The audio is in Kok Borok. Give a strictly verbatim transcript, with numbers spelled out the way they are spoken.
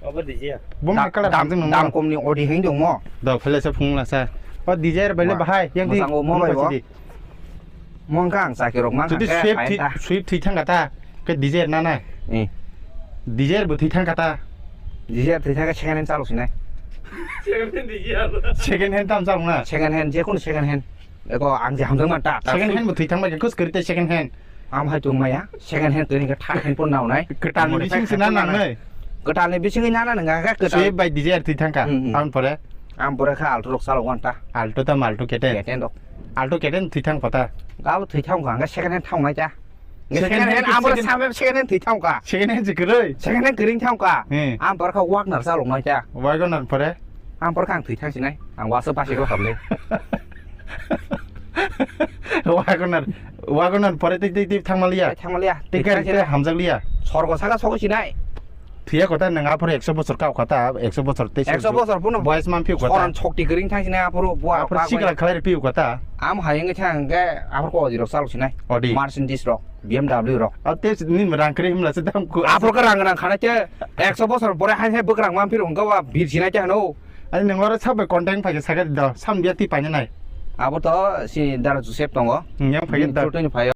Obo Dzire. Bumni Da-, colour dam, hamjak nung dam no. Komni Audi hing dong mo. Da, phele se phung la sa. O Dzire bai le Ma-, bahai, yang di mwsang o mo bai bo. Mungkha ang chakirok mang Jodi kha, Swift hai thwi, ta. Swift thwi thang kha ta, ke Dzire na na. Eh. Dzire bo thwi thang kha ta. Dzire thwi thang kha second hand chalo sinai. Second hand tam chalo na. Second hand, je kono second hand. Eko ang je hamjak man ta, ta Second swi- hand bo thwi thang bai khe kus kori te second hand. Am hai tung maya, second hand twi khe third hand pon nao nai. Kwtal ni bising se na nang nai. Kwtal ni bising na na nang kha kwtal. Swift bai Dzire thwi thang kha. Hmm, hmm. Am pore. Am pore kha Alto rok chalo wan ta. Alto tam Alto K ten. K ten rok. Alto K ten thwi thang kha ta. Gabo thwi thang kha, ang second hand thang nai ta. Second hand, second hand, amor second, sampe second hand thwi thang kha. Second hand se kwrwi. Second hand kwrwi thang kha. Hmm. Am pore kha Wagoner chalo nai ta. Wagoner pore. Am pore kha ang thwi thang sinai. Ang waso pasi ko hamle. Wagoner, Wagoner pore tik tik tik thangmaliya. Thangmaliya. Tik tik tik hamjakliya. Sorgo saka sogo sinai. Thiya kota nang aphuru ekso bosor kau kota, ekso bosor tei Ekso bosor puno boyes man phiu kota. Soran chokti gring thang sinai aphuru bo Aphuru aphuru sikla khalai phiu kota. Am hayeng thang ke aphuru ko jiro sal sinai. Odi. Mercedes rok. B M W rok. A te nin rang kre himla se dam ku. Aphuru ka rang rang khana te ekso bosor pore hai hai bwkrang man phir hungka wa bir sinai te hano. Ani nang oro sabai content phai sakha do. Sam dia ti paina nai. Abo to si Dara Joseph tongo. Yang phai da. Chutuni phai.